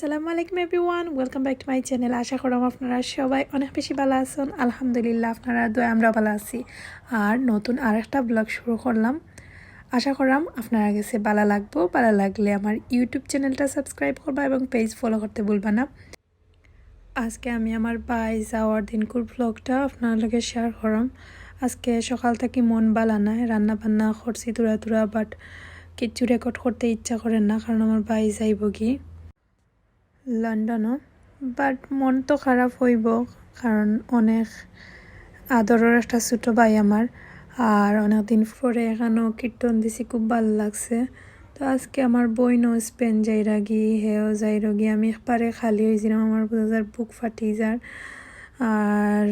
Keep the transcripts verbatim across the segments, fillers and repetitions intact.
আসসালামু আলাইকুম everyone, welcome back to my channel. আশা করাম আপনারা সবাই অনেক বেশি ভালা আছইন। আলহামদুলিল্লাহ, আপনারার দোয়ায় আমরা ভালা আছি। আর নতুন আরেকটা ব্লগ শুরু করলাম। আশা করাম আপনারার গেছে ভালা লাগবো। ভালা লাগলে আমার YouTube চ্যানেলটা সাবস্ক্রাইব করবা এবং পেজ ফলো করতে ভুলবা না। আজকে আমি আমার ভাই যাওয়ার দিনকুর ব্লগটা আপনারার লগে শেয়ার করাম। আজকে সকাল থাকি মন ভালা নাই, রান্না বান্না করছি থুড়া থুড়া, বাট কিচ্ছু রেকর্ড করতে ইচ্ছা করে না, কারণ আমার ভাই যাইবো কি লন্ডনও। বাট মন তো খারাপ অইবো, কারণ অনেক আদরর একটা ছোট ভাই আমার। আর অনেক দিন পরে এখানো কীর্তন দিছি, খুব ভালা লাগছে। তো আজকে আমার বইনও স্পেন যাইরাগি, হেও যাইরগি। আমি একবারে খালি অইযিরাম, আমার বুঝা যার বুক ফাটি যার। আর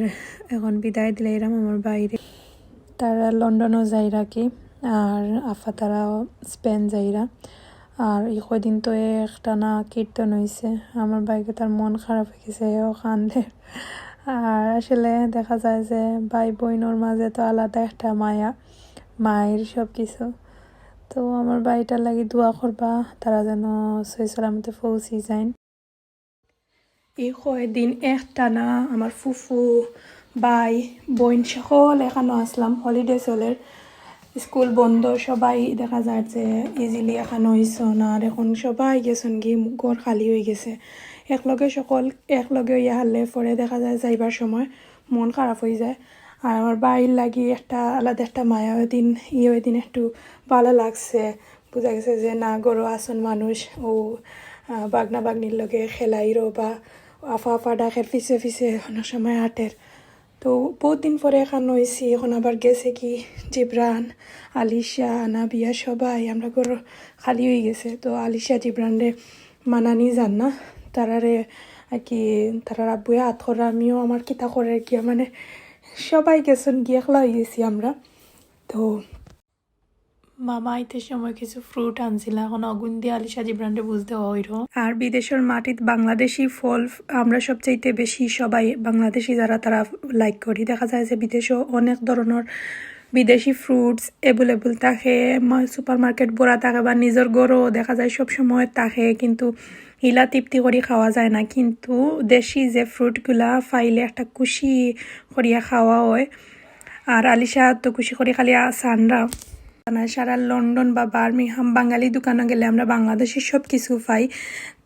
এখন বিদায় দিলাইরাম আমার ভাইরে। তারা লন্ডনও যাইরাগি, আর আফা তারা স্পেন যাইরা। আর ই কয়দিন তো একটানা কীর্তন অইছে, আমার ভাইগেতার মন খারাপ অইগেছে, হেও কান্দে। আর আসলে দেখা যায় যে ভাই বইনর মাঝে তো আলাদা একটা মায়া, মায়ের সব কিছু। তো আমার ভাইটার লাগি দোয়া করবা, তারা যেন সহি সালামতে পৌঁছি যাইন। ই কয়দিন একটানা আমার ফুফু, ভাই, বইন সকল এখানো আছলাম, হলিডে চলের, স্কুল বন্ধ, সবাই দেখা যার যে ইজিলি এখানো অইছইন। আর এখন সবাই গেছইন গি, ঘর খালি অইগেছে। একলগে সকল একলগে অইয়া হারলে পরে দেখা যায় যাইবার সময় মন খারাপ অইযায়। আর আমার ভাইর লাগি একটা আলাদা একটা মায়া, ওই দিন ইয়ে ওই দিন একটু ভালা লাগছে। বুঝা গেছে যে না, ঘরো আছইন মানুষ, ও, আহ, বাগনা বাগনির লগে খেলাইরো বা আফা আফা ডাকের পিছে পিছে অনেক সময় আটের। তো বউত দিন পরে এখানো অইছি, এখন আবার গেছে কি জিবরান, আলিশা, আনাবিয়া সবাই, আমরা ঘর খালি অইগেছে। তো আলিশা জিবরানরে মানানি যার না, তারারে আর কি, তারার আব্বুয়ে আত করা, আমিও আমার কিতা করার কি, মানে সবাই গেছইন গি, একলা অইগেছি আমরা। তো মামা আইতে সময় কিছু ফ্রুট আনছিলা, এখন অগুন দিয়া আলিশা জিবরানরে বুঝ দেওয়া অইরো। আর বিদেশর মাটিত বাংলাদেশি ফল আমরা সবচাইতে বেশি সবাই বাংলাদেশি যারা তারা লাইক করি। দেখা যায় যে বিদেশও অনেক ধরনর বিদেশি ফ্রুটস অ্যাভেলেবল থাকে, সুপার মার্কেট ভরা থাকে বা নিজর ঘরও দেখা যায় সব সময় থাকে, কিন্তু ইলা তৃপ্তি করি খাওয়া যায় না। কিন্তু দেশি যে ফ্রুটগুলা পাইলে একটা খুশি করিয়া খাওয়া অয়। আর আলিশা তো খুশি করি খালি আ-, সানরা। মানে সারা লন্ডন বা বার্মিংহাম বাঙালি দোকানো গেলে আমরা বাংলাদেশি সব কিছু পাই।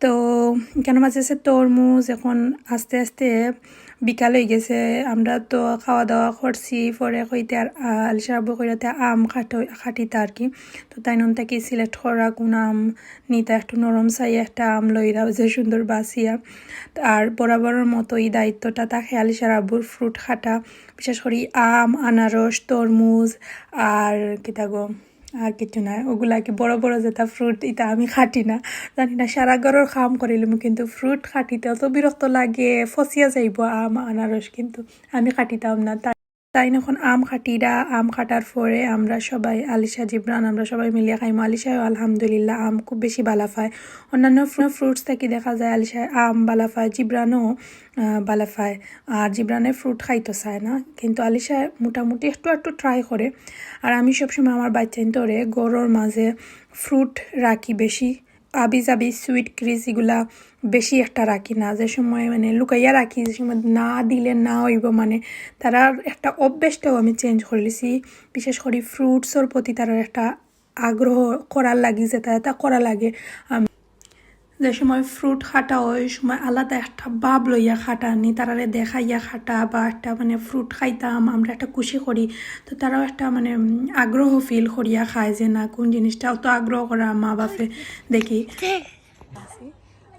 তো এখানো মাঝে আছে তরমুজ, এখন আস্তে আস্তে বিকাল অইগেছে। আমরা তো খাওয়া দাওয়া করছি, পরে কইতে আর, আহ, আলিশার আব্বু কইরাতে আম কাটো-, কাটিতা আর কি। তো তাইন অন থাকি সিলেক্ট করা কোন আম নিতা, একটু নরম চাই একটা আম লইরা, যে সুন্দর বাছিয়া। আর বরাবরর মতো ই দায়িত্বটা থাকে আলিশার আব্বুর ফ্রুট কাটা, বিশেষ করি আম, আনারস, তরমুজ আর কিতা গো, আর কিচ্ছু নায়। ওগুলা কি বড় বড় যেটা ফ্রুট, ইটা আমি কাটি না, জানি না, সারা ঘরর কাম করিলিমু, কিন্তু ফ্রুট কাটিতে অত বিরক্ত লাগে, ফসিয়া যাইবো আম, আনারস, কিন্তু আমি কাটিতাম না। তাই, তাইন এখন আম কাটিরা, আম কাটার পরে আমরা সবাই, আলিশা, জিবরান, আমরা সবাই মিলিয়া খাইমু। আলিশাও আলহামদুলিল্লাহ আম খুব বেশি বালা পায়। অন্যান্য ফ্রু-, ফ্রুটস থাকি দেখা যায় আলিশায় আম বালা পায়, জিবরানও, আহ, বালা পায়। আর জিবরানে ফ্রুট খাইতো চায় না, কিন্তু আলিশায় মোটামুটি একটু একটু ট্রাই করে। আর আমি সবসময় আমার বাচ্চাইন্তরে ঘরর মাঝে ফ্রুট রাখি বেশি, আবি জাবি, সুইট ক্রিস, ইগুলা বেশি একটা রাখি না, যে সময় মানে লুকাইয়া রাখি, যে সময় না দিলে না অইবো, মানে তারার একটা অভ্যাসটাও আমি চেঞ্জ করিলিছি। বিশেষ করি ফ্রুটসর প্রতি তারার একটা আগ্রহ করার লাগি, যেটা এটা করা লাগে। আম, যে সময় ফ্রুট কাটা অয়, ওই সময় আলাদা একটা ভাব লইয়া কাটা নি, তারারে দেখাইয়া কাটা বা একটা মানে ফ্রুট খাইতাম, আমরা একটা খুশি করি, তো তারাও একটা মানে, উম, আগ্রহ ফিল করিয়া খায় যে না, কোন জিনিসটা অত আগ্রহ করা মা বাপে দেখি। আছি।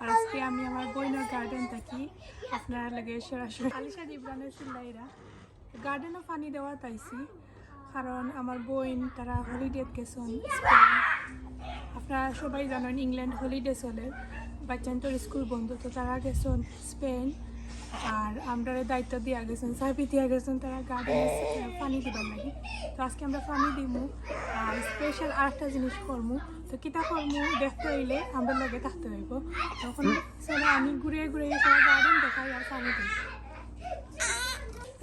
আর আজকে আমি আমার বইনর গার্ডেন থাকি, আপনারার লগে সরাসরি আলিশা জিবরানের চিল্লাইরা। গার্ডেনও পানি দেওয়াত আইছি, কারণ আমার বইন তারা হলিডেত গেছইন স্পেন। আপনারা সবাই জানইন ইংল্যান্ড হলিডে চলের, বাচ্চাইন্তর স্কুল বন্ধ, তো তারা গেছইন স্পেন। আর আমরারে দায়িত্ব দিয়া গেছইন, চাবি দিয়া গেছইন তারা গার্ডেনে পানি দিবার লাগি। তো আজকে আমরা পানি দিমু। আর স্পেশাল আরেকটা জিনিস করমু, তো কিতা করমু দেখতে অইলে আমরার লগে থাকতে অইবো। তখন চলো আমি ঘুরে ঘুরে এই সারা গার্ডেন দেখাই আর পানি দিই।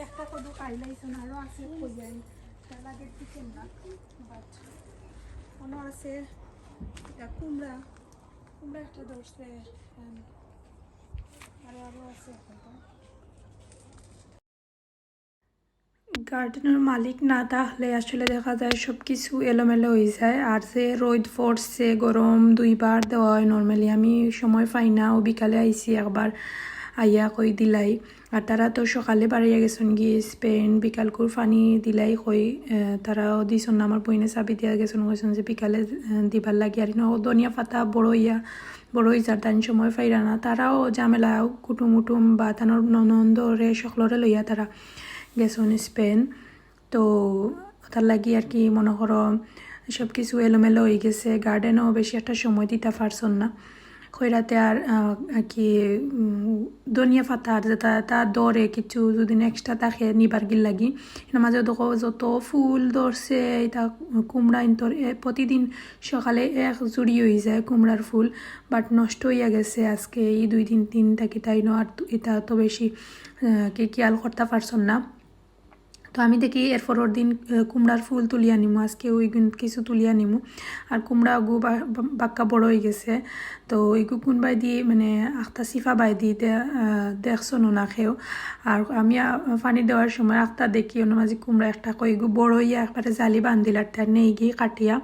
একটা কদু খাইলাইছইন, আরো আছে কই যাই, তার আগে দিকে না, বাট মনে আছে এটা কুমড়া, কুমড়া একটা ধরছে। আম, গার্ডেনর মালিক না থাকলে আসলে দেখা যায় সব কিছু এলোমেলো হয়ে যায়। আর যে রোদ পড়ছে, গরম দুইবার দেওয়া হয় নর্মালি। আমি সময় পাই না, ও বিকালে আইছি একবার, আইয়া কই দিলাই। আর তারা তো সকালে বাড়িয়া গেছইন গি স্পেন, বিকালকুর পানি দিলাই কই। আহ, তারাও দিছইন না, আমার বইনে চাবি দিয়া গেছইন, কইছইন যে বিকালে আহ, দিবার লাগি। আর ইনো ধনিয়া পাতা বড় ইয়া, বড় ইজার তাইন সময় পাইরা না, তারাও ঝামেলা, কুটুম উটুম বা তানর ননন্দরে সকলরে লইয়া তারা গেছইন স্পেন। তো তার লাগি আর কি মনে করো সব কিছু এলোমেলো হয়ে গেছে, গার্ডেনও বেশি একটা সময় দিতে পারছইন না। খৈরাতে আর আহ, আর কি উম, ধনিয়া পাতা আর যেটা তা দরে কিছু যদি এক্সট্রা থাকে নিবার গির লাগি। এর মাঝে দেখো যত ফুল ধরছে, এটা কুমড়া ইন্তর এ, প্রতিদিন সকালে এক জুড়ি হয়ে যায় কুমড়ার ফুল, বাট নষ্ট হইয়া গেছে আজকে এই দুই দিন, তিন থাকি তাই ন। আর তু- এটা তো বেশি আহ, কি খেয়াল করতে পারছইন না। তো আমি দেখি এরপরর দিন আহ, কুমড়ার ফুল তুলিয়া নিমু, আজকে ওই গুণ কিছু তুলিয়া নিমু। আর কুমড়া গু বা- বা- বাক্কা বড় হয়ে গেছে, তো ওই গুগুন বাই দিয়ে মানে আখতা সিফা বাই দিয়ে দে- আহ, দেখছইন না কেউ। আর আমি আহ, পানি দেওয়ার সময় আখতা দেখি অন্য মাঝে কুমড়া একটা কই গু বড় হইয়া একবারে জালি বান্ধিল আর তার নেই গিয়ে কাটিয়া।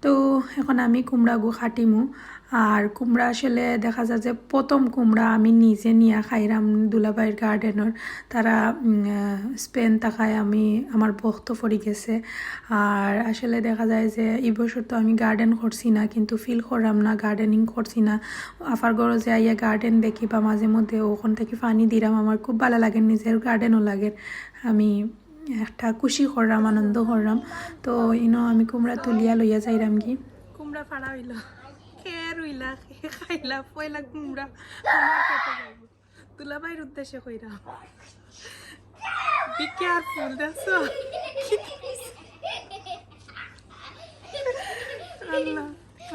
তো এখন আমি কুমড়া গু কাটিমু। আর কুমড়া আসলে দেখা যায় যে প্রথম কুমড়া আমি নিজে নিয়া খাইরাম দুলাভাইর গার্ডেনর। তারা উম, আহ, স্পেন থাকায় আমি আমার বখত পড়ি গেছে। আর আসলে দেখা যায় যে এই বছর তো আমি গার্ডেন করছি না, কিন্তু ফিল করলাম না, গার্ডেনিং করছি না। আফার ঘরো যে আইয়া গার্ডেন দেখি বা মাঝে মধ্যে ওখান থেকে পানি দিলাম, আমার খুব ভালো লাগে, নিজের গার্ডেনও লাগে। আমি একটা খুশি করলাম, আনন্দ করলাম। তো ইনো আমি কুমড়া তুলিয়া লইয়া যাইরাম কি। কুমড়া ফাড়া হইল, কে রুইলা, কে খাইলা, পয়লা কুমড়া আমার পেটে যাইব। দুলাভাইর উদ্দেশ্যে কইরাম, be careful, দেখছো? আল্লাহ।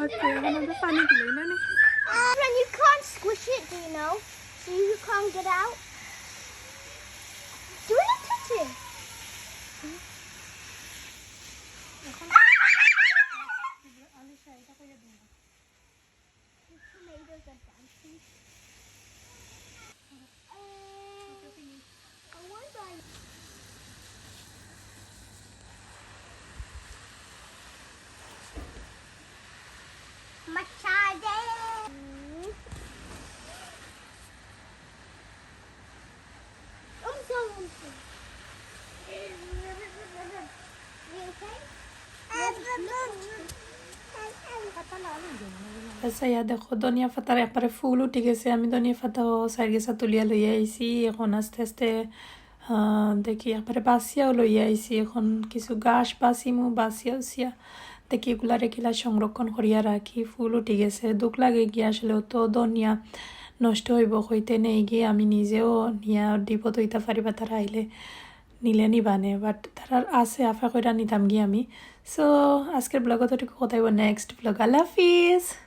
ওকে, এখন আমরা পানি দিলাই না নি? And you can't squish it, do you know? So you can't get out. Do you not touch it? এখন আলিশা, এটা কইয়া দিন। The tomatoes are dancing. আচ্ছা, ইয়া দেখো, ধনিয়া পাতার একবারে ফুল উঠি গেছে। আমি ধনিয়া পাতাও চাইর গেছা তুলিয়া লইয়া আইছি। এখন আস্তে আস্তে, আহ, দেখি একবারে বাছিয়াও লইয়া আইছি। এখন কিছু ঘাস বাছিমু, বাছিয়া উছিয়া দেখি এগুলারে কিলা সংরক্ষণ করিয়া রাখি। ফুল উঠি গেছে, দুখ লাগে গিয়া আসলে অত ধনিয়া নষ্ট হইব কইতে নেই গিয়ে। আমি নিজেও নিয়া ডিপো তৈতা পারিবা তারা আইলে নিলে নিবানে, বাট তারার আছে আফা কইরা নিতাম গিয়ে আমি। সো আজকের ব্লগ অতটুকু, কথাইব নেক্সট ব্লগ। আল্লাহ হাফিজ।